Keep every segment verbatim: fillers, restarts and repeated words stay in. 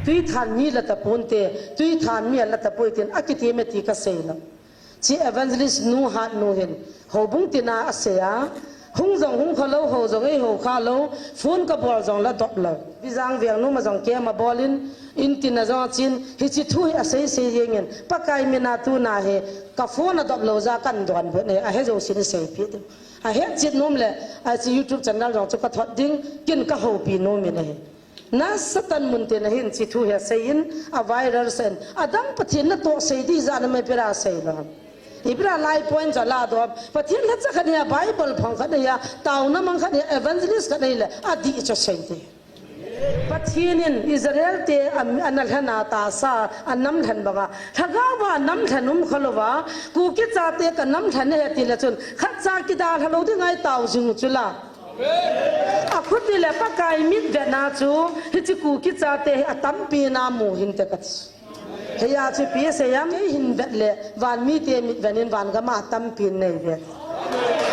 Tuithan mi la taponte, tuithan mi a la tapoi tin, akiti me ti kasei lou. Chi evangelist nu Hatnu hin, houbung tina asei a, hung jong hung kha lou, hou jong eihou kha lou, phone kabol jong la dop lou. Bijang Veng nu ma jong kei ma bolin, in tina jong achin, hichi thu hi asei sei jengin, Pakai mina tuna hi, ka phone adop lou ja kan donbut ne, ahe jousen seipeh ding. Ahet chet nom le, achi YouTube channel jong chu kathot ding, kin kahoupi nom in ahi. Na Satan mun te na hin chi thu hi asei in, a viral sen, adang Pathen natoh sei di ja na me pera sei lou. Ibra lai point ja la dop, Pathen lhacha khat nia, Bible phong khat nia, taona mang khat nia, evangelist khat nia le, adih cha sei te. Pathen in Israel te a, ana lhana tahsa, anam lhan banga, lhagao va anam lhan um kha louva, Kuki chate ka nam lhan ahi ti le chun, khat cha kidalha lou ding ahi tao jing u chu la. Akhuti le Pakai mitvetna chu, hichi Kuki chate hi atampi na mu hinte kati. Heya chu ipi asei em, kei hin vet le, van mite mitvet in van gama atampi nei ve.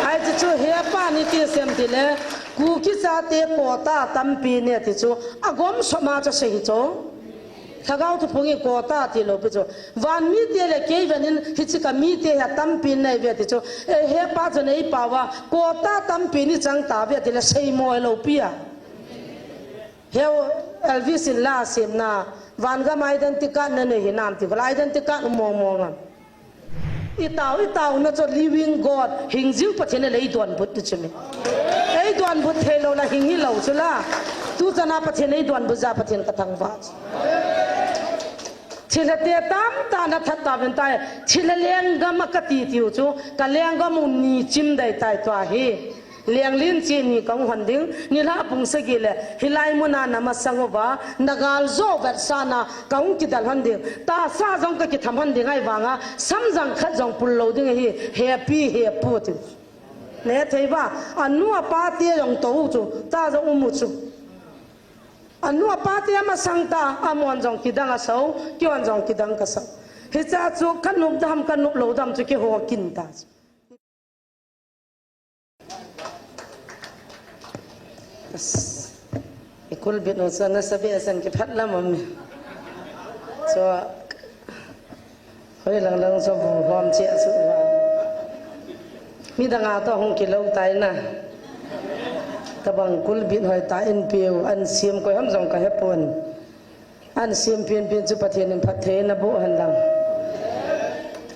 Ahi chu chu hepa ni ti sem ti le, Kuki chate quota atampi ne ti chu, agom soma chu sei hi chu. Lhagao thuphung in quota ti lou pi chu. Van mite le kei vet in hichi ka mite hi atampi nei ve ti chu. E, hepa chun eipao va, quota tampi ni chang ta ve ti le seimo lou pi a. Heu Elvis in la semna, van gam identity card nanei hinam ti, la identity card um mong mong am. Itao, itao na chu living God, hingjing Pathen in eidonbut ti chu mi. Eidonbut thei lou la hing hi lou chu la. Tu chana Pathen eidonbut ja Pathen kathangvah chu. Thilha te tamtah na that tauvin tai, thilha lenggam a kati tiu chu, ka lenggam u ni chim dai tai tua hi. Lenglin chi ni kahung hon ding, nilhah pung sagi le, hilai muna na masang uva, na gal jo vetsahna, kahung kidal hon ding, tahsa jong kakitham hon ding ahi vanga, samjang khat jong pul lou ding ahi, hepi hepu tiu. Ne thei va, anu apa te jong tou chu, ta jong um u chu. Anu apa te amasang ta, amon jong kidang asao, keihon jong kidang kasao. Hicha chu, kanop dam, kanop lou dam chu, keiho kin ta chu. As, i kulbit u chu nasa behseh in kiphat lam um e. Chu, hoi lang lang chu bu hom che chu va. Midang a toh hung kilou tai na. Tabang kulbit hoi ta in piu, an sim koi ham jong kahe pon. An sim pin pin chu Pathen in phatthei naboh hen lang.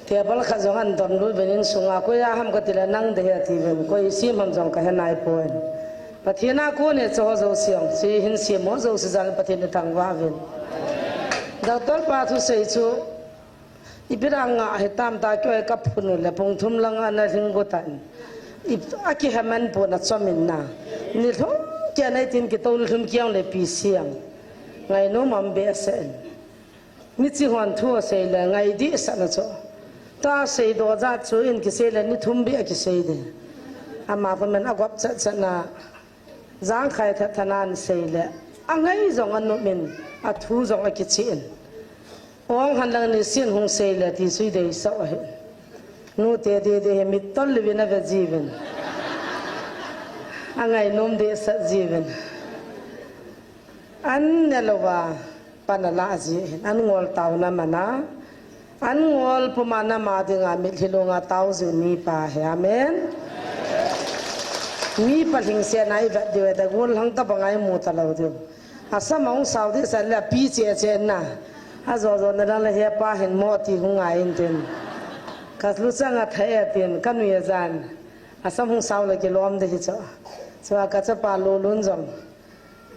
Table khat jong an donlut uvin insunga, koi a ham kati le nang ding ahi ati uvin, koi sim ham jong kahe nai pon. Pathen a kon e chu ho jouse jong, chi hin sim ho jouse jal Pathen in thangvah uvin. Doctor pa thusei chu, ipi dinga hitam ta kei kaphun u le pung thum lang ana lhing got tan. I, akiheman pon achom in na. Ni lhum kei nei tin kitou ni lhum kei ang le ipi siam. Ngainom um behseh in. Miching hon thu asei le ngai dehset na chu. Tua seidoh jat chu in kisei le ni thum beh akisei ding. Ama komin agop chet chet na. Jangkhai that thanan sei le. Angai jong anop in, athu jong akichih in. Ong han lang nisin hung sei le ti chu ideisah u ahi. Nute dede hi mittol louvin ave jiuvin. Angainom dehset jiuvin. An ne louva. Pan ala ji hin, an ngol taona mana, an ngol puma nama dinga mitlhi lunga tao jiu mipa hi, amen. Mipa lhingsetna ivet diu, da gol hang tabang a imu talou diu. Asam ahung sao dehset le api che che na. Ajo jo na lang le hepa hin mo ti hung ngai in tin. Ka luchang a tha e tin, kanui ajan. Asam hung sao le kilom ding hi chu. Chua kachapa Lolun jong.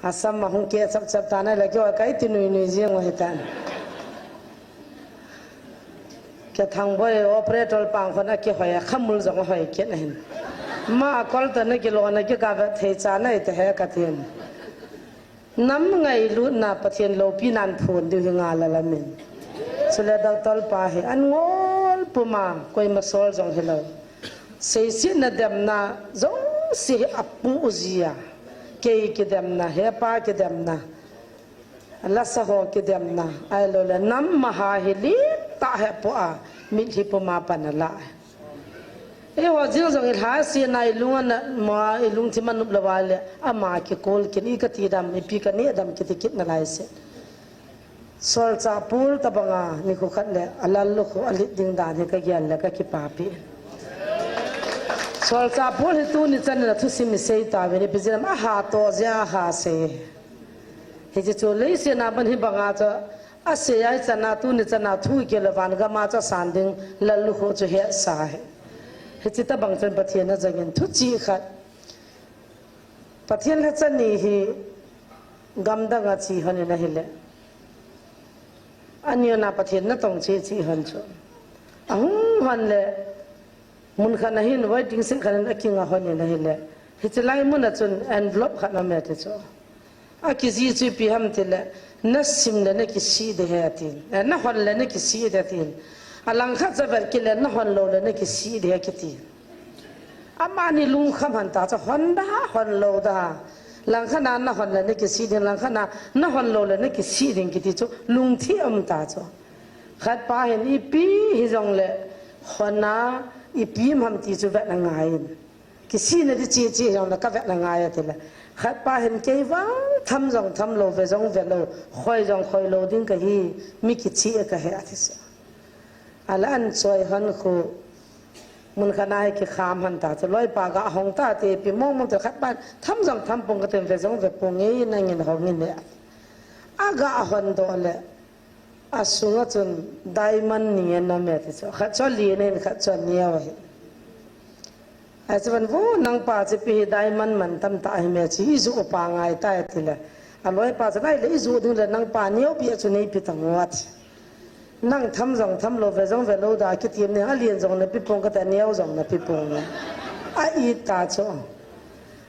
Asam ahung ke chap chap tan ahile keiho kaiti nui nui jing u ahitan. Ka Thangboi operator pang khun akihoi a, khamul jong ahoi kit ahin. Ma akol ta na kilona kikah vet thei cha nai te he katin. Nam ngailutna Pathen loupina phon diu hi ngal a lamin. Chule doctor pa hi an ngol puma koima sol jong hilou. Seisetna demna jouse hi apoh jia. Kei kidemna, hepa kidemna, lasa ho kidemna, ahilou le nam maha hi lim tah he poh a, mitlhi puma pan ala. Eiho jing jong ilhasetna ilung ana ma ilungthim anop lou a le, ama kikol kin ikati dam, ipi kaneh dam kiti kit nalai se. Solchah Paul tabanga nikho khat le alallukhuh alet ding dan hi kagel le kakipapi. Solchah Paul hi tuni chan in athusim isei tauvin, ipi jeh ham ahatoh jeh a ahasei. Hiche chu leiset a ban hibanga chu asei a ichan a tuni chan a thu ikile van gam a chu asan ding lallukhuh chu hesa hi. Hiche tabang chun Pathen ajangin thuchih khat. Pathen lhacha ni hi gamdang a che hon in ahile, ani hon a Pathen natong che che hon chu. Ahung hon le, mun khat a hin waiting shed khat in akinga hon in ahile, hiche lai mun a chun envelope khat aume ti chu. Akijih chu ipi ham tile, nasim le nakisih ding ahi atin. Eh, nahon le nakisih ding atin. Alangkhat chu avet kit le, nahon lou le nakisih ding ahi akiti. Amani lungkham hon ta chu, hon da, hon lou da. Langkhat a nahon le nakisih ding, langkhat a nahon lou le nakisih ding kiti chu lungthim um ta chu. Khatpa hin ipi hijongle hon a ipi um ham ti chu vet angai in. Kisihna ding cheche hijongle kavet angai atile. Khatpa hin kei vang tham jong tham lou, ve jong ve lou, khoi jong khoi lou ding kahi, mi kicheh kahi ati chu. Ahile ahin choi hon khu, mun khat a hi kikham hon ta chu, loipa gahong tate, ipi mong mong ti khatpa, tham jong tham pong katin, ve jong ve ponge, nangin hong in e. Agahon doh le, asunga chun diamond ni ana aume ti chu, khat chu alen ahin, khat chu aneo ahi. Ahi chu ban vo, nangpa chu ipi hi diamond mantam tah hi me chu, ijoh pa ngai tai atile. Aloipa chun ahile ijoh ding le nangpa neo beh chu neipe tan o ati. Nang tham jong tham lou, ve jong ve lou da kitim ning, alen jong nape pong kate, aneo jong nape pong e. A-it ta chu.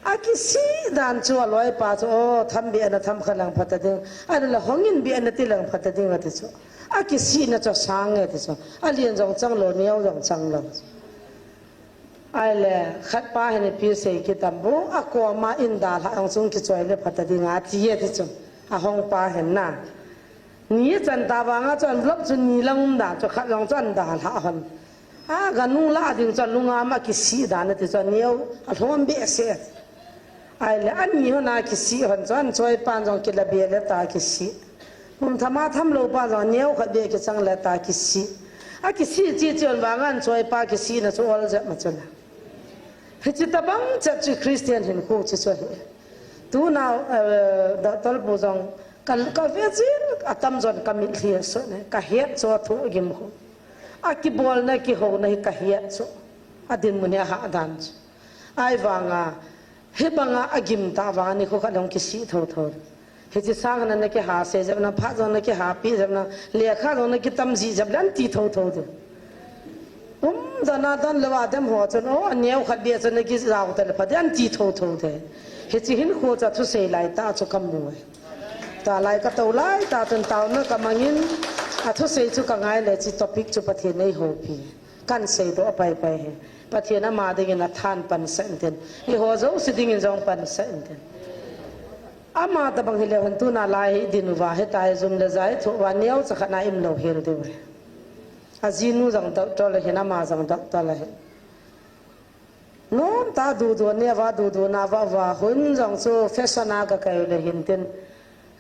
Akisih dan chu aloipa chu, o, tham beh nati tham kha lang phata ding. Ahile hong in beh nati lang phata ding ati chu. Akisihna chu asang e ti chu. Alen jong chang lou, neo jong chang lou. Ahile, khatpa hin ipi sei kit ham bu, akoma in dalhah jong chung kichoi le phata ding ati e ti chu. Ahongpa hin na. Ni achan ta vanga chu envelope chu ni lang um dan chu khat jong chu ahin dalhah hon. Aga nung lah ding chu alunga ma kisih dan ati chu aneo, alhom behseh. Ahile, ani hon a kisih hon chu, ahin choipan jong kila be le ta kisih. Mun tham a tham lou pa jong aneo khat beh kichang le ta kisih. Akisih cheche hon vanga ahin choipa kisihna chu ol jep ma chu la. Hiche tabang chet chu Christian hinkho chu chu ahi. Tuna, eh, Doctor pu jong ka, kave jin atam jon kamitlhi asot ne, kahet chu athu agim khu. Akibolna kihouna hi kahet chu. Adinmun hi ahah dan chu. Ahivanga, hibanga agim tah vanga nikho khat le hung kisih thotho. Hiche sang hina nakiha sei jep na, phat jong nakiha peh jep na, lekha jong nakitam jih jep le ahin ti thotho ding. Umdan a don lou a dem ho chun, o, aneo khat beh chun nakijao ta le pha ding ahin ti thotho ding. Hiche hinkho chu athusei lai tah chu kamu e. Tua lai katou lai tah chun taona kamangin, athusei chu kangai le hiche topic chu Pathen in eihoupi. Kahin seidoh a paipai hi. Pathen ama dingin athan pansah intin. Eiho jouse dingin jong pansah intin. Ama tabang hileu hen tuna lai hi idin uva, hitia hi jum le ja ithoh uva, neocha khat na imlou hel diu ahi. Ajinu jong doctor ahin, ama jong doctor ahin. Nomtah a dudu, neo a dudu, nao a vah uva, hun jong chu fashion a gakai u le hintin.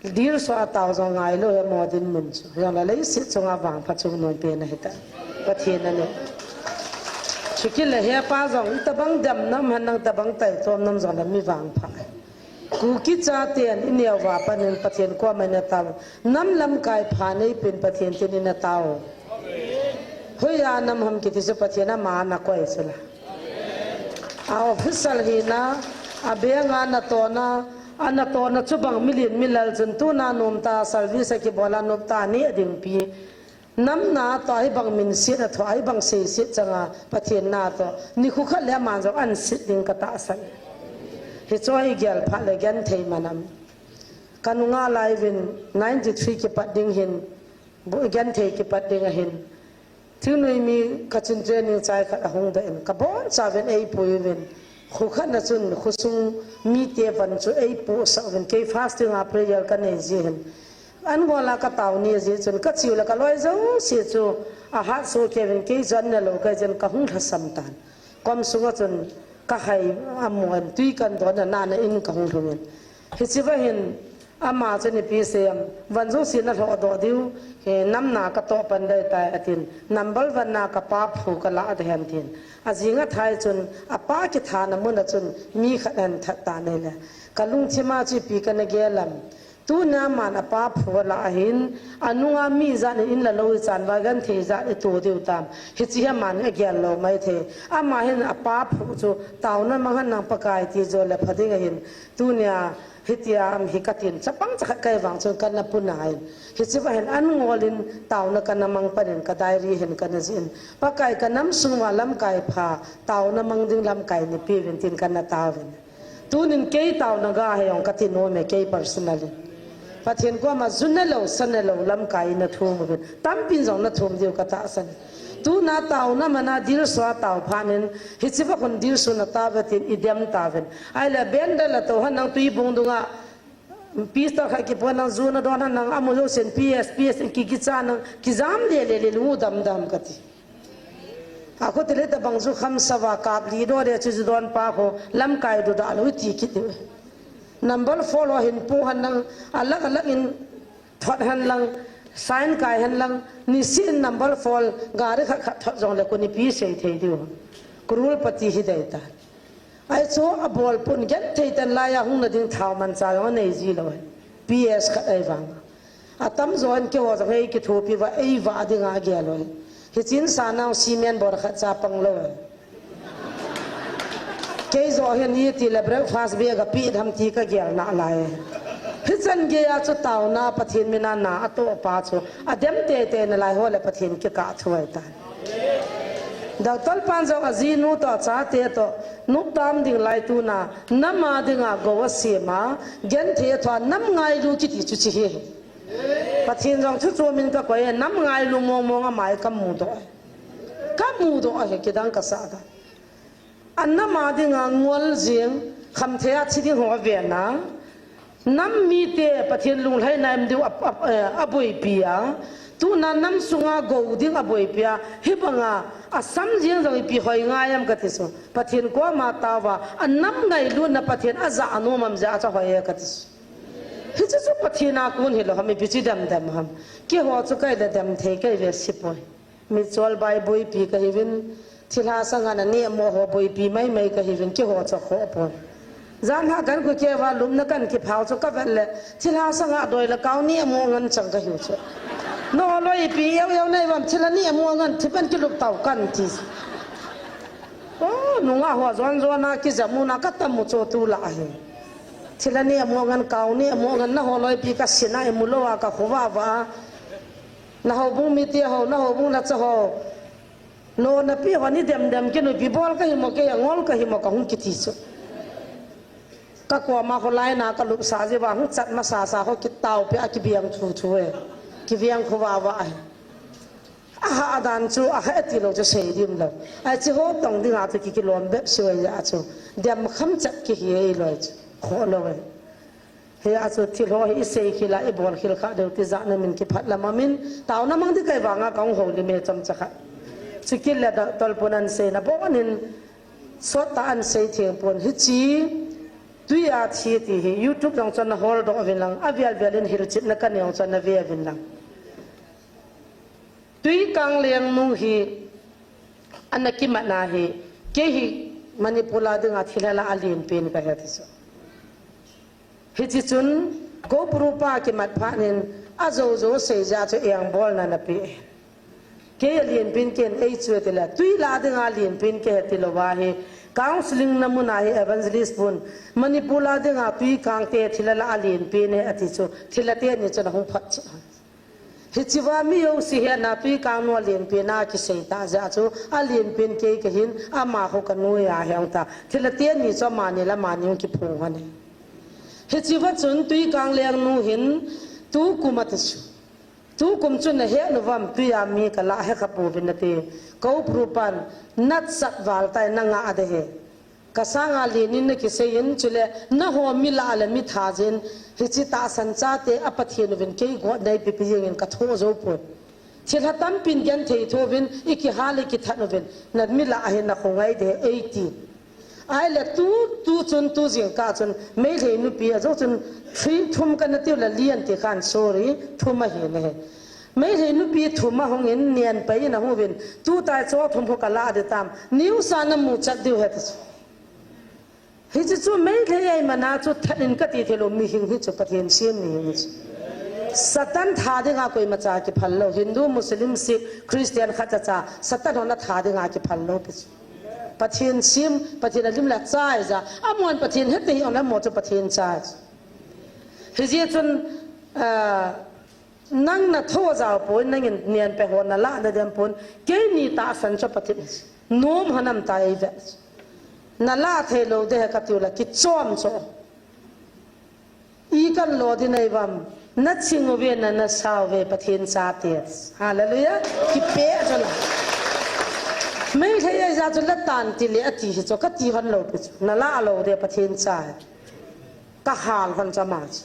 Dilsoh a tao jong ngailou hi amo dinmun chu. Hijongle leiset chunga vangpha chu nompen ahitai. Pathen in. Chukit le hepa jong, itobang damna um hen lang, itobang taitom na um jongle mi vangpha. Kuki chaten ineo uva panin Pathen koma ina tao. Nam lamkai pha neipen Pathen tin ina tao. Hoiya nam ham kiti chu Pathen ama ana koi chu la. A official hina, a bank a natona, a natona chubang milen milal chun tuna nomtah a service akibol a nomtah a neh dingpi. Nam na toh hibang minset a thoh, hibang seiset changa Pathen na toh nikho khat le aman jong ahin set ding katahsan. Hichu hi gel phat le genthei man am. Kanunga lai uvin ninety-three kipat ding hin, bu-, genthei kipat ding ahin. Thingnoimi kachun training chai khat ahung doh in, kabonchauvin eipui uvin. Kho khat na chun, khosung mite von chu eipohsah uvin. Kei fasting a prayer kanei jeh hin. An ngol a katao ni jeh chun, kache u le kaloi jouse chu ahatsoh kei uvin, kei chu an nelou kei jeh in kahung lhasam tan. Kom sunga chun kahai amu in, tui kan don a nana in kahung lhung in. Hiche va hin, Ama chun ipi asei em, van jong sin alhoh doh diu, he, nam na katoh pan dei tai atin, number one na kapa phu kalah ding ahi atin. Ajing athai chun, apa kithana mun a chun, mi khat ahin that tan ahile. Kalungthim a chu ipi kana gel em. Tuna aman apa phu alah ahin, anunga mi ijat in la lou ichan uva genthei ijat ito diu tam. Hiche hi aman agel lou maithei. Ama hin apa phu chu, taona mang hen lang Pakai ti jo le pha ding ahin. Tunia, hitia, um, hi katin, chapang chakhat kahi vang chun kana puna in. Hiche va hin an ngol in, taona kana mang pan in, ka diary hin kana jih in. Pakai ka nam sung uva lamkai pha, taona mang ding lamkai neipeuvin tin kana taovin. Tunin kei taona ga hi jong kati nom e, kei personal in. Pathen koma ju nelou, sa nelou, lamkai in nathum uvin. Tampin jong nathum diu katahsan e. Tuna taona mana dilsu a tao phat in, hiche va khun dilsu na tao ve tin idem tauvin. Ahile benda la to hen lang tui bung dunga, pistol khat kipon lang ju nadon hen lang, amaho jousen P S, P S in ki, kicha lang, kijam le le le lu dam dam kati. Akhuti le tabang ju kham sava kap li do le chu ju don pa kho, lamkai du da lou ti kit diu. Number four lo hin pu hen lang, alah alah in thot hen lang, sign kai hen lang, nisin number four gari khat khat thot jong le koi in ipi sei thei diu. Crorepati hi dei ta. Ahi chu abol pun genthei ten laiya hung na ding thao mancha jong anei ji lou ahi. P S khat ahi vang. Atam jo in keiho jong hi kithopi uva, eivah dinga agel lou ahi. Hichun sa nau cement bora khat cha pang lou ahi. Kei jo hin iti le breakfast bag a pi tham ti kagel nalai. Hichan geiya chu taona Pathen mina na atoh pa chu. Adem tei tei nalai ho le Pathen kikah thu ahi tan. Doctor pan jong ajinu toh, achate toh, nop tam ding lai tuna, nam a dinga gou asem a, genthei athoa, nam ngailu kiti chu hiche hi. Pathen jong chu chu min kakoi e, nam ngailu mong mong amai kamu doh e. Kamu doh e, kidang kasah ta. Anam a dinga ngol jing, khamthei a thi ding ho aven a. Nam mite Pathen lunglhaina im diu a, a, eh, aboipi a. Tuna nam sunga gou ding aboipi a. Hibanga asam jing jong ipi hoi ngai am kati chu. Pathen koma taova, anam ngailutna Pathen aja anom am jeh a chu hoi e kati chu. Hiche chu Pathen a kon hilou ham, ipi chu dem dem ham. Keiho chu kahi le dem thei kahi ve sipoi. Michol bai boipi kahiuvin, thilha sanga naneh mo ho boipi mai mai kahiuvin, keiho chu khoh pon. Jan ha kan ku keuva lupna kan kiphao chu kavet le, thilha sanga doi le kau neh mo ngen chang kahiu chu. Nangho loi ipi eu eu naiuvam, thilha neh mo ngen, thi pen kilup tau kan ti. Oh, nungah ho jon jon a kijam u na katam u chu tulai hi. Thilha neh mo ngen, kau neh mo ngen, nangho loi ipi kasin a imu lou a kakhovah vah a. Na houbung mite ho, na houbung nacha ho. No napi ho ni dem dem kinu, ipi bol kahi mo, kei angol kahi mo kahung kiti chu. Kakoma kholai na kalupsa jeh uva hung chat masa sa ho kitaopi a kibeng thu thu e. Kibeng khovah vah e. Aha dan chu, aha tilou chu sei dim lou. Ahi chu ho tong dinga chu ki, kilom bep sui a chu. Dem kham chat kihi e loi chu. Kholou e. Hia chu thil ho hi isei khel a, ibol khel kha deu tijat na min kiphat lam amin, taona mang ding kahi vanga kahung houlim e chomcha khat. Chukit le doctor pun ahin seina bon in sot tah ahin sei theng pon. Hiche tui a thi ti hi YouTube jong chun nahol doh uvin lang, avel vel in hilchetna kanei jong chun nave uvin lang. Tuikang lengnu hi ana kimatna hi, kei hi Manipur a dinga thilha lah a alen pen kahi ti chu. Hiche chun, Koupuru pa kimat phat in, ajou jou sei jeh a chu engbolna napeh. Kei alen pen kei in ei chu tile, tui lah a dinga alen pen kahi tilou va hi, counseling na mun a hi evangelist pun, Manipur a dinga tuikang te thilha lah a alen pen ahi ati chu, thilha teni chun ahung phat chu. Hiche va mi jouse hi ana tuikang nu alen pen a kisei tah jeh a chu alen pen kei kahin ama ho kanu a hi ong ta. Thilha teni chu amani le amani hung kiphong hon e. Hiche va chun tuikang lengnu hin tukum ati chu. Tukum chun nahet uvam tui a mi kalah he kha pouvin nati. Koupuru pan nachat val tai nanga ade he. Kasanga alen in nakisei in, chule naho mi lah le mi tha jin, hiche tahsan chate a Pathen uvin kei got neipe pe jeng in kathoh jou pon. Thilha tampin genthei thouvin, ikihal ikithat uvin, na mi lah a hin nakho ngai de eighteen. Ahile tu, tu chun, tu jingkah chun, Meitei nupi ajou chun, Three thum kana tiu la lian ti khan, sorry, thum ahi ne he. Meitei nupi thum ahung in nian pai in ahung vin, tu tai cho thum ho kala de tam. News a namu chat diu he ti chu. Hichi chu Meitei ai mana chu that in kati thei lou, mihing hi chu Pathen sem mihing hi chu. Satan tha dinga koima cha kiphal lou. Hindu, Muslim, Sikh, Christian khat cha cha Satan hon atha dinga kiphal lou pi chu. Pathen sem, Pathen alim la chai ja. Amon Pathen hete hi ong le mo chu Pathen chai. Hijeh chun, ah, nang na tho jao poi, nangin nian pe ho nala na dem pon, keini tahsan chu Pathen nom hanam ta ei ve. Nala thei lou de he ka tiu la kichom cho. I kan lo di nei vam, na ching uve na na sao ve Pathen chate. Hallelujah. Kipe cho la. Meitei ai ja chu la tan ti le ati hi cho ka ti hon lou pi chu. Nala lou de Pathen cha. Ka hal hon cha ma chu.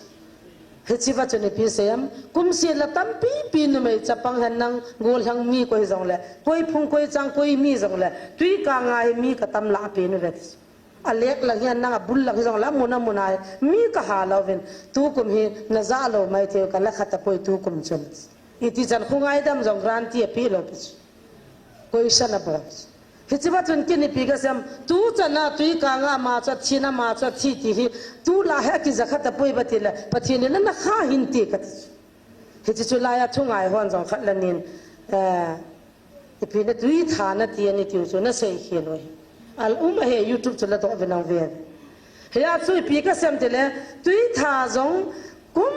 Hichi va chun ipi sem, kum seh la tampi pi numei chapang hen nang gollhang mi koi jong le, koi phung koi chang koi mi jong le, tui kanga hi mi ka tam la pi nu ve. A lek lang hian nang a bul lang hi jong la mun a mun a hi mi ka ha lo vin, tu kum hi na ja lo mai thei ka la khat a poi tu kum chun. Iti chan khu ngaidam jong guarantee a pi lo pi chu. Question a bol. Hichi va chun kini pi ka sem, tu chan a tui kanga ma chu a thi na ma chu a thi ti hi, tu la he a kiza khat a poi ba ti le, Pathen in na kha hin ti ka ti. Hichi chu lai a thu ngai hon jong khat la nin, eh, ipi na tui tha na ti ani tiu chu na sei khen u hi. Al um a he YouTube chu la to ve nang ve. Hia chu ipi ka sem ti le, tui tha jong kum,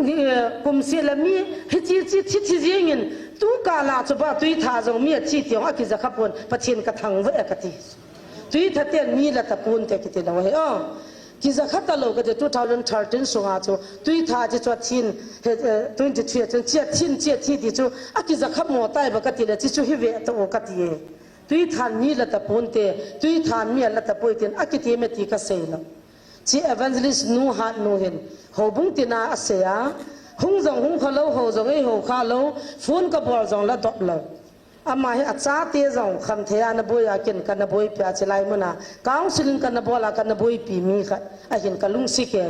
eh, kum seh la mi, hichi chi thi thi jing in, tu ka la chu ba tui tha jong mi a thi ti jong a kiza kha pon, Pathen ka thang ve ka ti. Tui tha ten mi la ta pon te ki ti lo he. Oh. Kiza kha ta lo ka ti two thousand thirteen sunga chu. Tui tha chi chu a thin, he, eh, twenty three chun chi a thin, chi a thi ti chu. A kiza kha mo tai ba ka ti le, chi chu hi ve ta o ka ti e. Tui than mi la ta pon te, tui than mi a la ta poi tin, a ki ti me ti ka sei lo. Chi evangelist nu hat nu hin, houbung tina a sei a. Hung jong hung kha lo, ho jong ei ho kha lo, phone ka bol jong la dop lo. Ama hi a chate jong khamthei a na boi a kin ka na boipi a chi lai mun a. Counseling ka na bol a ka na boipi mi khat. A hin ka lungsi ke.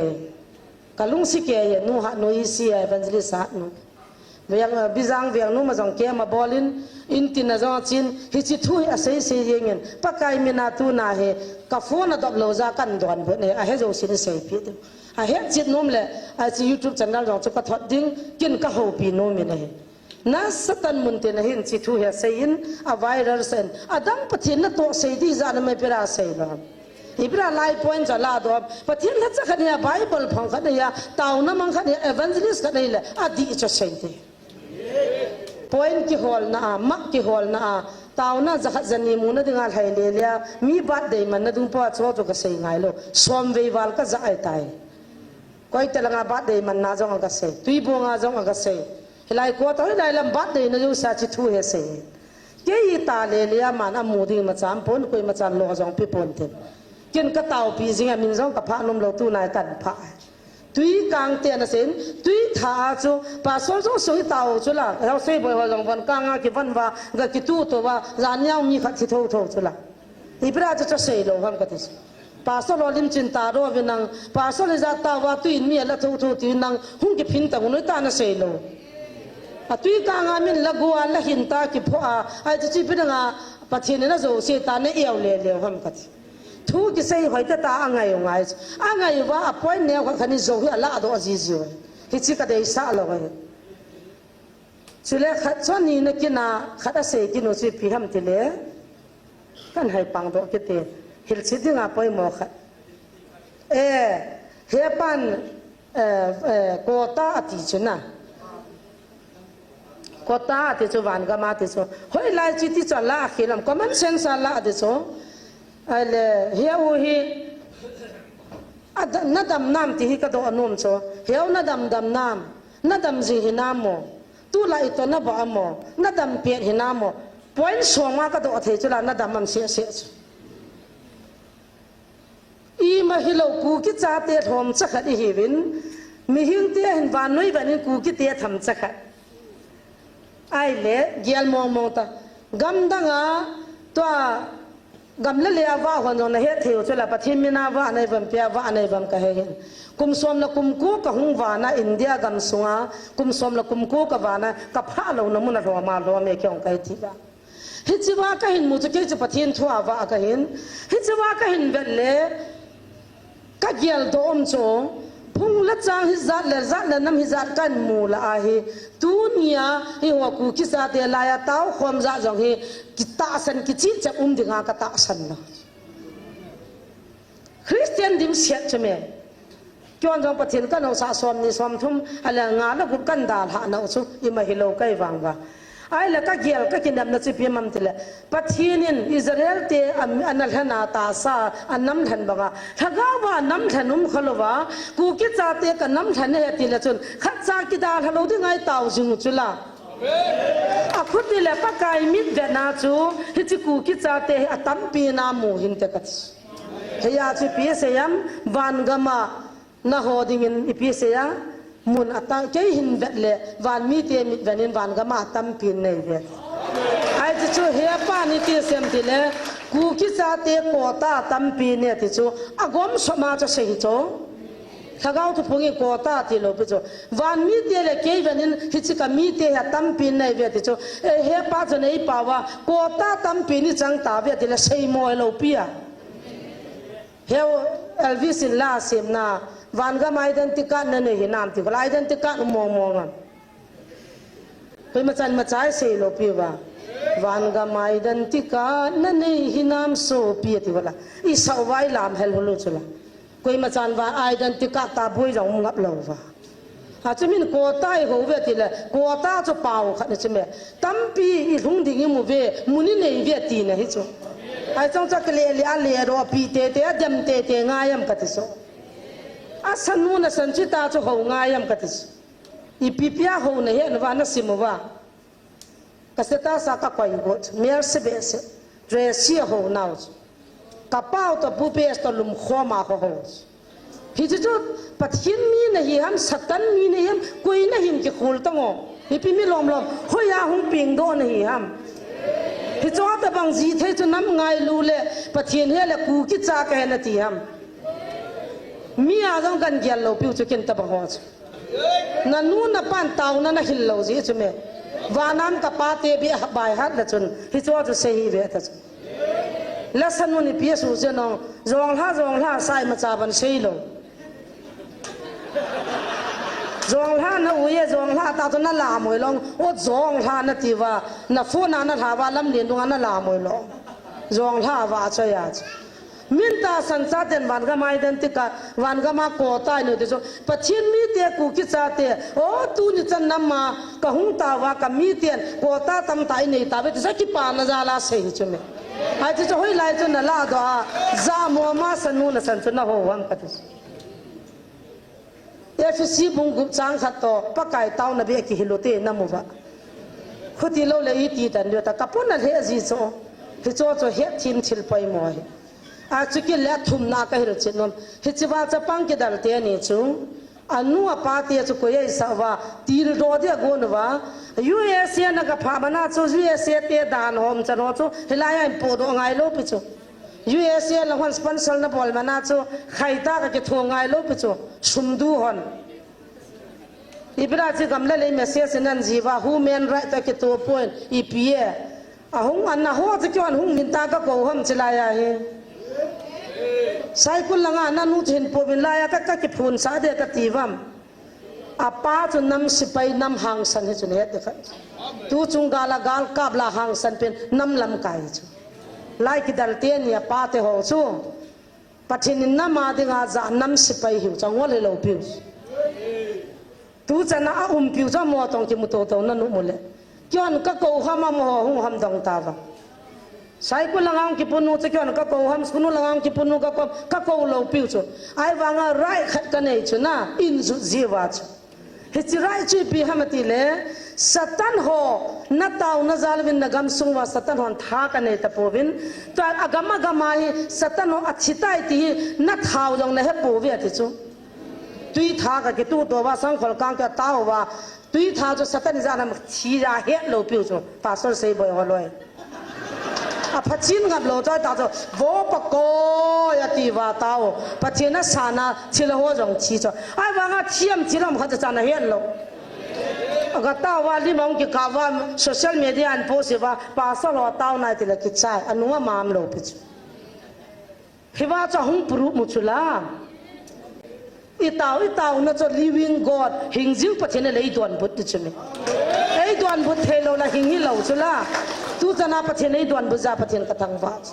Ka lungsi ke hi nu hat nu i si a evangelist hat nu. Veng, Bijang veng nu ma jong ke ma bol in, in tin a jong a chin, hichi thu hi a sei sei jeng in. Pakai min a tu na hi, ka phone a dop lo ja kan don bu ne, a he jo sin sei pi tu. A he chit nom le, a chi YouTube channel jong chu ka thot ding, kin ka hopi nom in a hi. Na Satan mun te na hin chi thu hi a sei in, a viral sen. A dang Pathen na to sei di ja na mai pera sei lo. Ibra lai point ja la do. Pathen la cha khat nia Bible phong khat nia, tauna mang khat nia evangelist khat nia le, a di cha sei te. Point ki hol na a, mak ki hol na a, tauna ja khat ja ni mu na dinga lhai le le a, mi birthday man na dung po a cho cho ka sei ngai lo. Som vei val ka ja ai tai. Koi te langa birthday man na jong a ka sei. Tui bo nga jong a ka sei. Hilai ko ta, hilai lam bat dei na jo sa chi thu he se. Kei ta le le a man a mu ding ma cham pon, koi ma chan lo jong pi pon te. Ken ka tau pi jing a min jong ka pha nom lo tu nai kan pha. Tui kang te na sen, tui tha a chu, pastor jong sui tau chu la, hau sei boi ho jong von kang a ki von va, ga ki tu to va, ja niau mi khat thi tho tho chu la. Ibra chu cha sei lo ham ka ti. Pastor lo lim chin ta ro vi nang, pastor le ja ta va tu in mi la tho tho ti nang, hung ki phin ta hun ta na sei lo. A tui ka nga min la gu a la hin ta ki pho a, ai chu chi pi nga Pathen na jo se ta na iau le le ham ka ti. Thu ki sei hoi ta ta a ngai ngai. A ngai va a point ne kha ni jo hi a la do ji ji. Hi chi ka dei sa lo. Chule khat chon ni na kina khat a sei kinu chu ipi ham ti le. Kan hai pang do kiti. Hil chi dinga poimo khat. E, he pan, e, e, kota ati chu na. Kota ati chu van gama ti chu. Hoi lai chi ti chu la khilam common sense la ati chu. Ai le, he u hi, a da, na dam nam ti hi ka do nom chu. He u na dam dam nam. Na dam ji hi nam mo. Tu la i to na ba mo, na dam pet hi na mo. Point soma ka do thei chu la na dam am se se chu. I ma hi lo Kuki chate thom cha khat i hi vin, mihing te hin vannoi van in Kuki te tham cha khat. Ai le, gial mong mong ta. Gam dang a, tua, Gam le lei a vah hon jong nahet thei u chu la, Pathen min a vah nai vem, pia vah nai vem kahe hin. Kum som le kum ko kahung vah na India gam sunga, kum som le kum ko kavah na, kaphah louna mun a lhom a lhom e kei jong kahe ti la. Hiche va kahin mu chu kei chu Pathen thu a vah kahin. Hiche va kahin vet le, kageldoh um chu, phung le chang hijat le, jat le nam hijat kahin mu la ahi. Tunia, eiho Kuki chate laiya taokhom jat jong hi, kitahsan kichih chep um dinga katahsan lou. Christian dimset chu me. Kei jong Pathen kahin sah som ni som thum, ahile nga le gup kahin dalhah nau chu, ima hilou kei vang uva. Ahile kagel kakinepna chu ipi ham tile, Pathen in Israel te a, ana lhen a tahsa, anam lhen banga, lhagao va nam lhen um kha louva, Kuki chate kanam lhen ahi tile chun, khatcha kidalha lou ding ahi tao jing u chu la. Akhuti le Pakai mitvetna chu, hiche Kuki chate hi atampi na mu hinte kati. Hiya chu ipi asei ham, van gam a naho dingin ipi asei a, mun ata, kei hin vet le, van mite mitvet in van gam a atampi nei ve. Ahi chu chu hepa ni ti sem tile, Kuki chate quota atampi nei ti chu, agom soma chu asei hi chu. Lhagao thuphung in quota tilou pi chu. Van mite le kei vet in hiche kamite hi atampi nei ve ti chu. E, hepa chu nei pao va, quota tampi ni chang tave tile seimo lou pi a. Heu Elvis in la semna, van gam identity card nanei hinam ti, kola identity card um mong mong am. Koima chan machai seilou pi uva. Van gam identity card nanei hinam sopi ati kola. Isah uva ilam hel hulu chula. Koima chan va identity card taboi jong um ngap lou uva. Achu min quota iho uve tile, quota chu pao khat na chu me. Tampi ilhung ding imu ve, mun inei ve tina hi chu. Ahi chang chu kile le ale ro pi tete, adem tete ngai am kati chu. Asanu nasan chu ta chu ho ngai am kati chu. Ipi pia ho nahet uva nasim uva. Ka status a kakoi got, Mel se behseh, Tracy a ho nau chu. Kapau toh Pu P S toh lumkhom a kaho chu. Hichu chu Pathen mi nahi ham, Satan mi nahi ham, koi nahin kikhol tang o. Ipi mi lom lom, hoiya hung pengdoh nahi ham. Hichu tabang ji thei chu nam ngailu le, Pathen he le Kuki cha kahi nati ham. Mi a jong kan gel lou piu chu ken tabang ho chu. Nanu napan taona nahil lou jeh chu me. Vanam ka pate bia bai hat le chun. Hichu chu sei hi ve ta chu. Lesson un ipi asuh jeh nong. Jonglha, jonglha, sa imacha ban seilou. Jonglha na uye, jonglha ta chu nalamoi lou. O jonglha nati uva. Na phone a nalha uva, lamlen dunga nalamoi lou. Jonglha uva chu ahi chu. Min tahsan chaten van gam identity card, van gam a quota inei u ti chu. Pathen mite Kuki chate, o tuni chan nam a kahung tao uva kamiten quota tamtah inei tauve ti chu kipana jal a sei hi chu me. Ahi chu chu hoilai chu naladoh a, jamo ma sanu nasan chu naho u ham kati chu. Ephesi bung gup chang khat toh, Pakai taona beh kihil u te namu uva. Khuti lou le iti tan diu ta, kapona lheh ji chu. Hichu chu hetthem thil poimo ahi. Achu kile athumna kahil chet nom. Hiche va chapang kidal teni chu. Anu apa te chu koi ahi sah uva, tildoh dia agon uva. U S A na kaphah mana chu, U S A te dan hom chan ho chu, hilai a in podoh ngailou pi chu. U S A la hon sponsor nabol mana chu, khaita kakitho ngailou pi chu, sum du hon. Ipi ra chu gam le lei message nan ji uva, human right a kitoh pon, ipi e. Ahung ana ho chu kihon hung min ta kakou ham chilai ahi. Saikul langa nanu chu hin pouvin laiya ka, kakiphun sah de kati uvam. Apa chu nam sipai nam hangsan hi chu nahet de kha. Tu chung gal a galkap la hangsan pen nam lamkai chu. Lai kidal teni apa te ho chu. Pathen in nam a dinga ja nam sipai hiu chu angol hilou piu. Tu chan a aum piu chu amo tong kimu toto nanu mu le. Kihon kakou ham amaho hung ham dong tauva. Saikul langa hung kipunu chu kihon kakou ham, school langa hung kipunu kakou, kakou lou piu chu. Ahivanga right khat kanei chu na, in jut ji uva chu. Hiche right chu ipi ham ati le, Satan ho, nataona jal uvin nagam sung uva Satan hon tha kanei tapouvin, tua agam agam a hi Satan ho athi tai ti hi nathau jong nahe pouve ati chu. Tui tha kakituh to uva, sangkhol kang katao uva, tui tha chu Satan ijat ham thi ja het lou piu chu, Pastor Seiboi holoi. Apha chin ngap lou chu, ahi ta chu, vo pakoi ati uva tao. Pathen asana thilha ho jong thi chu. Ahivanga thiam thilha um khat chu chan ahet lou. Aga tao uva lim ahung kikah uva social media a ahin post uva, pastor ho tao nai tile kichai. Anung amam lou pi chu. Hiva chu ahung puru mu chu la. I tao, i taona chu living God, hing jing Pathen in eidonbut ti chu me. Eidonbut thei lou la hing hilou chu la. Tu chana Pathen eidonbut jeh a Pathen kathangvah chu.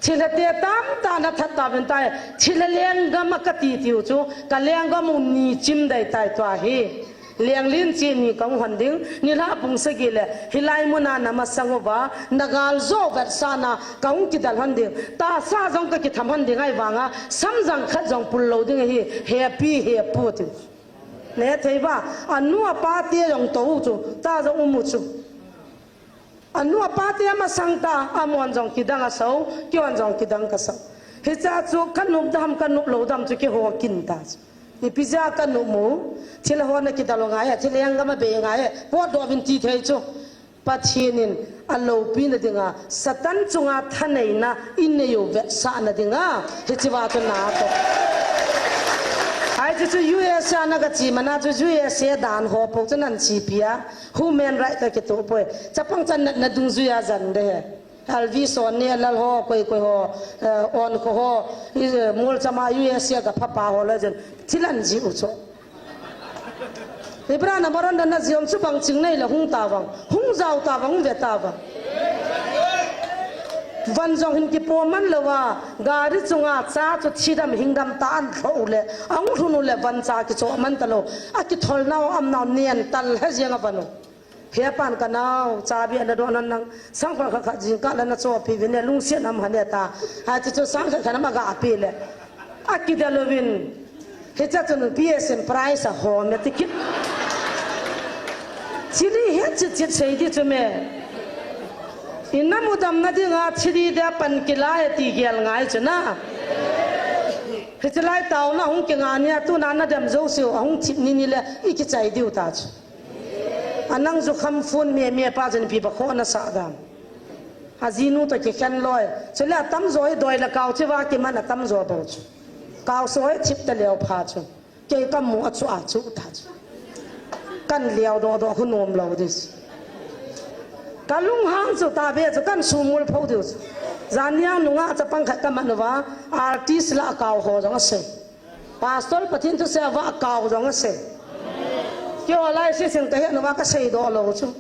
Thilha te tamtah in athat tauvin tai. Thilha lenggam a kati tiu chu. Ka lenggam u ni chim dai tai tua hi. Leng lin chi ni kahung hon ding, nilhah pung sagi le, hilai muna namasang uva, nagal jo vetsahna, kahung kidel hon ding, tahsa jong kakitham hon ding ahivanga, samjang khat jong pul lou ding ahi, hepi, hepu ti. Nehethei uva, anu apa te jong tou chu, ta jong um u chu. Anu apa te amasang ta, amahon jong kidang asao, keihon jong kidang kasao. Hichea chu kanop dam, kanop lou dam chu keiho kin ta chu. Ipi jeh a kanop u, thilha ho nakidel u ngai e, thilha lenggam a bei ngai e, potdoh uvin ti thei chu. Pathen in aloupina dinga, Satan chunga thaneina inei u vetsahna dinga, hichea chu natoh. Hiche chu U S A nagache mana chu U S A dan ho po chu nanchepi a. Human right kakitoh poi. Chapang chan natna dungjui a jan de he. Elvis ho, Neilal ho, koi koi ho, eh, Onkho ho, i, eh, Molcham a U S A kaphapa ho le jen. Thil ahin jih u chu. Ibra na maron dan na jiom chu bang ching nei le hung ta vang. Hung jao ta vang, hung ve ta vang. Van jong hin kipo man lou a, gari chunga cha chu thidam hingdam ta ahin lhoh u le, ahung lhun u le van cha kicho man ta lou. Akitholnau, amnau nen tal he jeng a van u. He pan ka nao, chabi ana doh nan nang, sang khat khat jingkah le nachopi uvin e, lungset ham hane ta. Hiche chu sang khat khat nam aga pe le. Akidel uvin. Hiche chun P S M prize ahom e ti kit. Thil hi het chit chit sei di chu me. Inam u damna dinga thil hi dia pan kila e ti gel ngai chu na. Hiche lai taona hung kinga nia tuna nadem jouseu ahung thip ni ni le ikichai diu ta chu. Anang jukham phone me me pa jen pi ba kho nasah dam. Ajinu toh kikhen loi. Chule atamjo hi doi le kao cheh uva kiman atamjo bou chu. Kao so hi thip ta leo pha chu. Kei kamu a chu a chu ta chu. Kan leo doh doh khu nom lou dis. Kalunghang chu ta be chu kan sumul pho diu chu. Jan niang nunga chapang khat kaman uva artist la kao ho jong asei. Pastor Pathen thusei a vah kao jong asei. Keiho lai sising kahet uva kasei doh lou chu.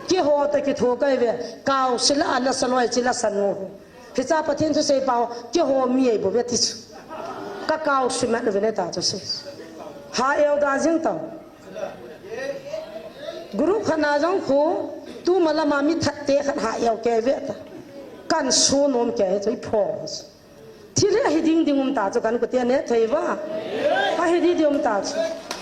Keiho toh kitho kahi ve. Kao sila ana saloi chila sanu. Hicha Pathen thusei pa ho, keiho mi ahi bou ve ti chu. Kakao simat uve ne ta chu sei. Ha eu da jing tau. Group khat na jong khu, tu malama mi that te khat ha eu kei ve ta. Kan su nom kei chu i pho. Thil hi ahi ding ding um ta chu kan kute ne thei uva. Ahi ding ding um ta chu.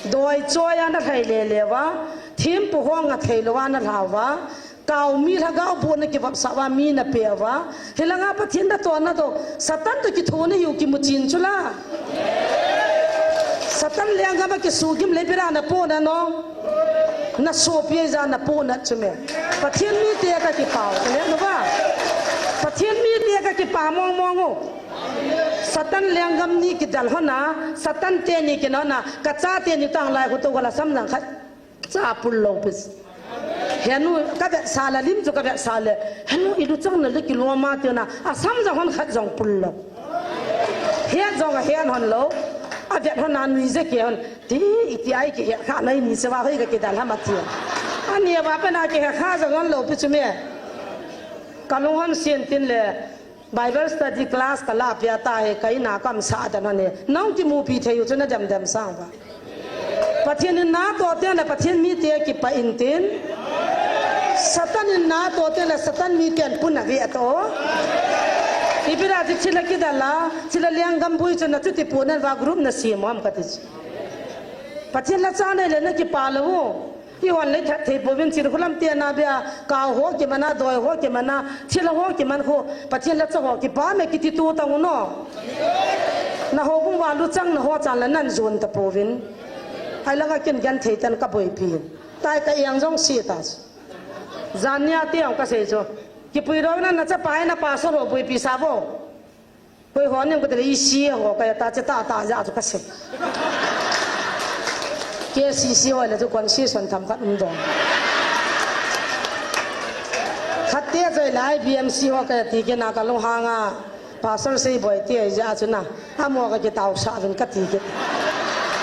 Doi choi a na thei le le uva. Thim pu ho nga thei lou a na lha uva. Kao mi lhagao bu na kivop sa uva mi na pe uva. Hilanga Pathen na to na to. Satan toh kitho na hiu kimu chin chu la. Satan lenggam a kisu gim le bira na po na no. Na sopi a ija na po na chu me. Pathen mite kakipah u. Le no ba. Pathen mite kakipah mong mong u. Satan lenggam ni kidel hon a, Satan teni kinah hon a, kachate ni tang lai khu toh gal a samjang khat cha pul lou pis. Henu kavetsah le, lim chu kavetsah le. Henu iluchang na le kilom a tina, asamjang hon khat jong pul lou. Het jong ahet hon lou. Avet hon a nui je ke hon. Ti, iti ai kihe kha nai ni sewa hoi kakidel ham ati. Ani va pe na kihe kha jong hon lou pi chu me. Kalung hon sien tin le. Bible study class kala pia ta he, ka in a kamsa dan hon he. Nang kimupi thei u chu nadem dem sang uva. Pathen in natoh teng le Pathen mite kipah in tin. Satan in natoh teng le Satan miten pun ave ato. Ipi da ti thil a kidel a, thil a lenggam bui chu na chuti pu nan va group na sem u ham kati chu. Pathen la cha nei le na kipah lou u. Ihon le that thei pouvin, chil khulam te na bia, kao ho kiman a, doi ho kiman a, thil ho kiman khu, Pathen la cha ho kipah me kiti tu tang u no. Na houbung va luchang na ho chan la nan jon ta pouvin. Ai langa kin genthei ten kaboipi. Tai ka iang jong si ta. Jan nia te ong kasei chu. Kipuidoh na, nachapa hi na pastor ho puipi sa vo. Koi ho nem kati le, E C A ho kati ta, che ta ta ja chu kasei. K C C ho le chu constitution themkhat um doh. Khat te chu le I B M C ho kati kit na, kalunghang a. Pastor Seiboi te ja chu na, amo kakitaosah uvin kati kit.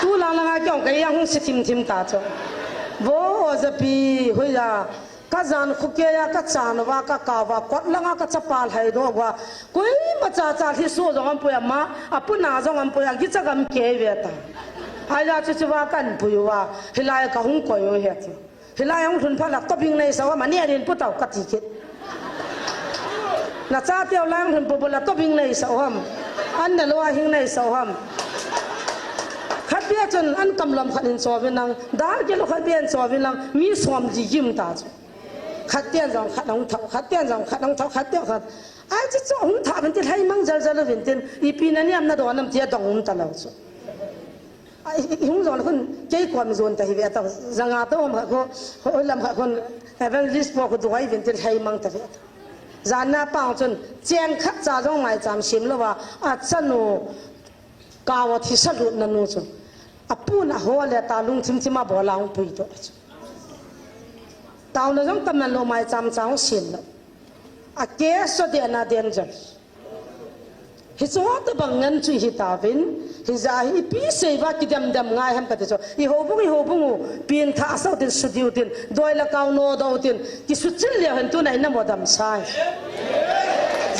Tu lang lang a kei jong kei jong hung sei thim thim ta chu. Vo, oja pi, hoiya, kajan khu keiya, kachan uva, kakao uva, kot lang a kachapa lhaidoh uva, koima cha cha lhiso jong aumpoi, ama, apuna jong aumpoi, agicha gam kei ve ta. Aija chu chu uva kahin pui uva, hilai kahung koi u ahi ti. Hilai hung lhun phat la tobang nei sa u ham, ani adin pu tau kati kit. Nachateu lai hung lhun phat la tobang nei sa u ham. An nalou a hing nei sa u ham. Khat bia chun an kamlam khat in cho uvin lang, dar kilo khat bia in cho uvin lang, mi som li jim ta chu. Khat ten jong khat hung thou, khat ten jong khat hung thou, khat ten khat. Ai chu chu hung thah uvin tin lhaimang jal jal uvin tin, ipi na niam na don nam tia dong um talou chu. Ai, i, i hung jong le khun, kei kom jon ta hi ve ta, janga to ma ko, ho lam kha khun, evangelist po ko duai vin til hai mang ta ve ta. Jan na pang chun, cheng khat cha jong maicham sem lou va, achanu, kawa thi sa lut na nu chu. Apun aho le ta lungthim thim a bol a hung puidoh chu. Taona jong taman lou maicham cha hung sem lou. A case chu dena danger. Hichu tabang ngen chu hi tauvin, hijeh a hi ipi sei uva kidem dem ngai ham kati chu. I houbung, i houbung u, pin tha asau tin, sudiu tin, doi le kao nodoh tin, kisuchil leu hen tuna hi namo damsai.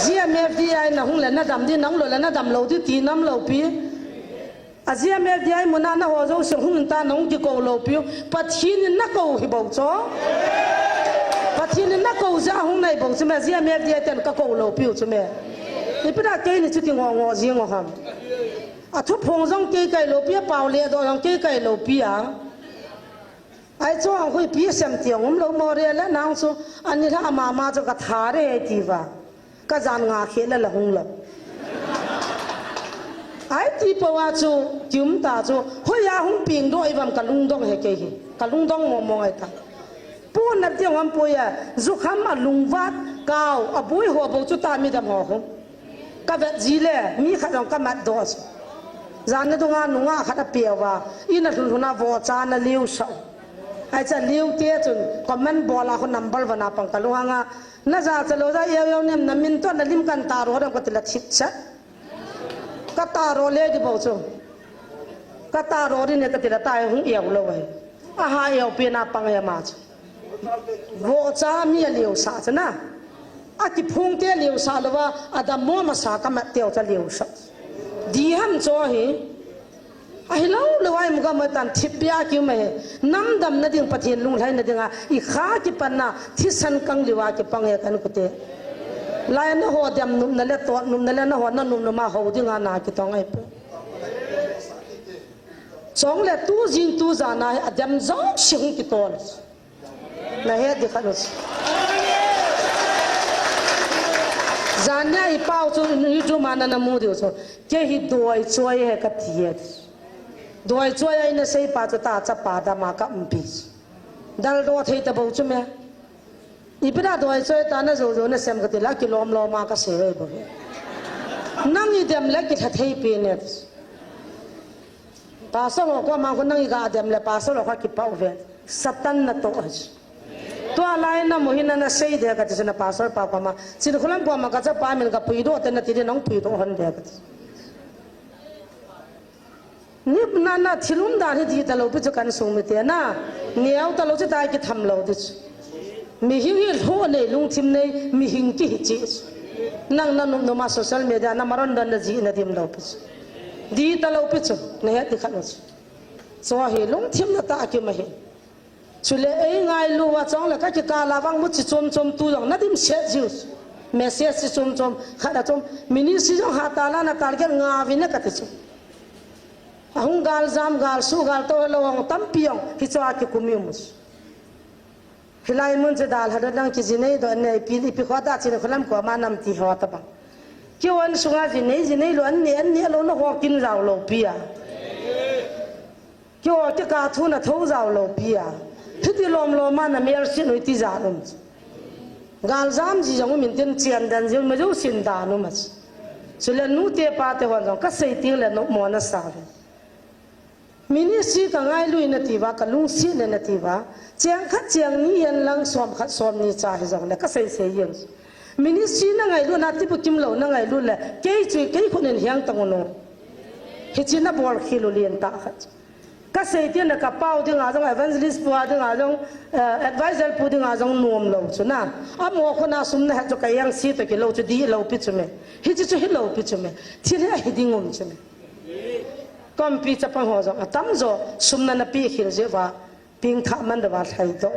G M F D I na hung le na dam di, nang lou le na dam lou di, ti nam lou pi. A G M F D I muna na ho jouse hung in ta nahung kikou lou piu. Pathen in nakou hi bou chu. Pathen in nakou jeh a hung nahi bou chu me, G M F D I ten kakou lou piu chu me. Ipi da keini chuti ngo ngo jing u ham. A thuphong jong kei kai lou pi a, pao le doh jong kei kai lou pi a. Ai chu ang hui pi sem ti ang um lou mo re le nang chu ani la ama ma chu ka tha re ti va. Ka jan nga khe la la hung lou. Ai ti po a chu kium ta chu hoiya hung ping doh i vam ka lungdong he kei hi. Ka lungdong mo mo ngai ta. Pu na ti ang am po ya zu kham a lungvat kau a bui ho bo chu ta mi dam ho hung. Ka vet ji le, mi khat jong ka mat doh chu. Jan na dunga nunga khat a pia uva, ina lhun lhun a vohcha na liu sau. Ai cha liu te chun, comment bol a khu number one a pang ka lunghang a. Na ja cha lou ja, yau yau nem na min to na lim kan ta ro dam ka ti la thip cha. Ka ta ro le di bo chu. Ka ta ro di ne ka ti la ta hung yau lou ai. A ha yau pe na pang ya ma chu. Vohcha mi a liu sa chu na. A kiphung te liu sa lou va, a dam mo masa ka mat teu cha liu sa. Di ham cho hi. A hi lou lou ai mu ka ma tan thip pia ki ma he. Nam dam na ding Pathen lunglhai na ding a. I kha ki pan na thisan kang liu a ki pang he kan ku te. Lai na ho dam num na le to num na le na ho na num num a ho ding a na ki tong ai pe. Chong le tu jing tu ja na he a dam jong si hung ki tol. Na he di khat u. Jan nia i pau chu YouTube ma na na mu diu chu. Kei hi doi choi he ka ti he. Doi choi ai na sei pa chu ta cha pa da ma ka um pi. Dal do thei ta bo chu me. Ipi da doi choi ta na jo jo na sem ka ti la ki lom lom a ka sei ve bo. Nang i dem le ki tha thei pi ne. Pastor ho ko ma ko nang i ga dem le pastor ho ka ki pau ve. Satan na to. Tua lai na mo hin na sei de ka ti na pastor pa ko ma. Chin khulam ko ma ka cha pa min ka pui do te na ti de nang pui do hon de ka ti. Ni na na thilum da hi di ta lou pi chu kan sung mi te na. Niau ta lou chu tai ki tham lou di chu. Mi hing hi lho nei lungthim nei mi hing ki hi chi. Nang na num num a social media na maron don na ji na dim lou pi chu. Di ta lou pi chu. Na he ti khat u chu. Cho hi lungthim na ta ki ma hi. Chule ei ngailu a chong le ka kikal a vang mu chi chom chom tu jong na dim set jiu. Message chi chom chom, khat a chom, ministry jong ha ta la na target nga vi na ka ti chu. A hung gal jam, gal su, gal to lo hung tampi jong, hi chu a kikum i um chu. Hilai mun chu dal ha do dang ki ji nei do nei pi, ipi kho ta chin khulam ko ma nam ti ho ta bang. Ki wan sunga ji nei, ji nei lo an nei, an nei lo na ho kin jao lo pi a. Kio kika thu na tho jao lo pi a. Hiti lom lom a na mel sin u ti ja lom. Galjam ji jong um intin, chian dan ji um, ma jo sin dan um a chu. Chule nute pate hon jong kasei teng le nommo nasa uve. Ministry ka ngailu in nati uva, ka lungset in nati uva, cheng khat cheng ni hen lang, som khat som ni cha hijongle kasei sei jeng. Ministry na ngailu na, tibukim lou na ngailu le, kei chu kei khut in hiang tang u no. Hiche na bol khel u len tah khat. Kasei teng le ka pau dinga jong, evangelist pu a dinga jong, eh, advisor pu dinga jong nom lou chu na. Amaho khut na sum na het chu ka jeng si toh kilou chu dih lou pi chu me. Hiche chu hilou pi chu me. Thil hi ahi ding um chu me. Kampi chapang ho jong atam jo, sum nana pe khel jeh uva, pengthah man deuva lhai doh.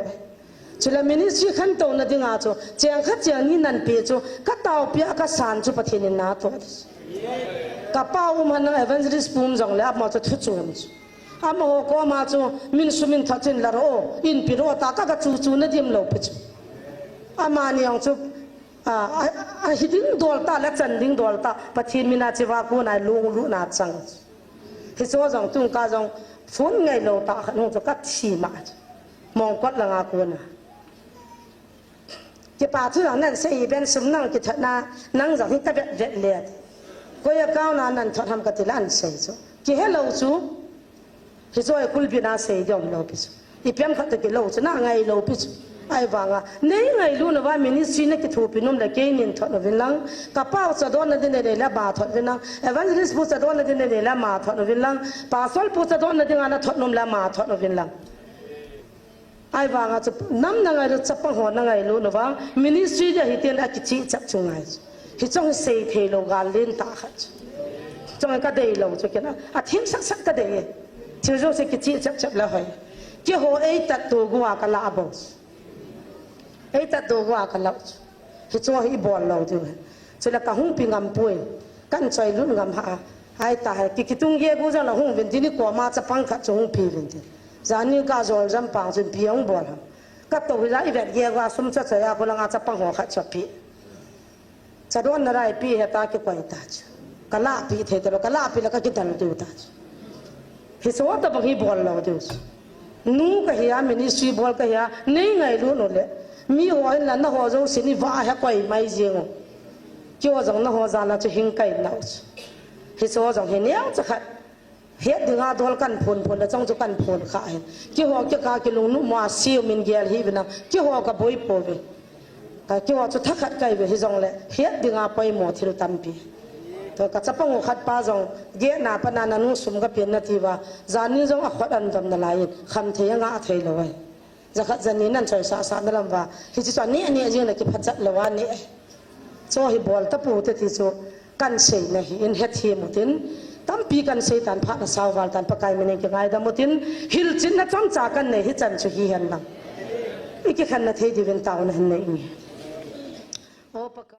Chule ministry khantouna dinga chu, cheng khat cheng ni nan pe chu, ka taopi a ka san chu Pathen in natoh. Ka pau um hen lang, evangelist pu um jongle, amaho chu thu chom chu. Amaho koma chu, min sum in thot chin la ro, in pi ro ta, ka ka chu chu na dim lou pi chu. Amani jong chu, a, a, ahi ding dol tah le chan ding dol tah, Pathen min a chiva kona lunglut na chang. Hiche jong tun ka jong phone ngailou tah khat hung chu ka thi ma. Mongkot langa kona. Kipa thu jong nan sei ben, sum nang kithot na, nang jong hi ka vet vet le. Koi account a nan thot ham kati le ahin sei chu. Kihe lou chu. Hiche hi kulbin a sei ding um lou pi chu. Ipi ham khat toh kilou chu, na ngailou pi chu. Ahivanga, nei ngailut uva ministry na kithopi nom le kei nin thot uvin lang. Ka pau chadon na ding nei le ama thot uvin lang. Evangelist pu chadon na ding nei le ama thot uvin lang. Pastor pu chadon na dinga na thot nom le ama thot uvin lang. Ahivanga chu nam na ngailut, chapang ho na ngailut uva, ministry dia hiten akicheh chap chu ngai chu. Hiche hi sei thei lou gal len tah khat chu. Chong ka dei lou chu kei a, athim sak sak ka dei e. Thil jouse kicheh chap chap le hoi. Keiho eitat to gua ka la bou. Eitat to gua ka la chu. Hiche hi bol lou diu. Chule ka hung pi ngam poi. Kan choi lut ngam ha. Ai ta hai, ki kitung ge gu jong la hung uvin tin, ni koma chapang khat chu hung pi uvin tin. Jani ka jol jam pang chun pi hung bol ham. Ka to hi la i vet ge gu a sum cha cha a, ko langa chapang ho khat chu pi. Chadon na rai pi he ta kikoi ta chu. Ka la pi thei ta lou, ka la pi la ka kidal diu ta chu. Hiche tabang hi bol lou diu chu. Nu ka hi a, ministry bol ka hi a, nei ngailut u le. Miho in la naho jouse ni va he koi mai jing u. Keiho jong naho jal a chu hing kai nau chu. Hiche jong hi neo cha khat. Het dinga dol kan phon phon le chong chu kan phon kha hin. Keiho kei ka kilungnu mo a siu min gel hi vin a. Keiho ka boi po ve. Ka keiho chu thakhat kai ve hijongle. Het dinga poimo thil tampi. To ka chapang u khat pa jong ge na pa na nanu sum ka pen nati uva. Jani jong akhut an dom nalai in. Kham thei a nga thei lou ai. Jakhat jani nan choi sa sa na lam uva. Hiche chu ani ani jing na kiphat chat lou ani. Chu hi bol ta pu te ti chu kan sei na hi in het hi mutin. Tampi kan sei tan pha na sau val tan Pakai min in kingaidam utin. Hilchin na chomcha kan nei hi chan chu hi hen lang. I kikhen na thei diuvin tauna hin nei inge. O Pakai.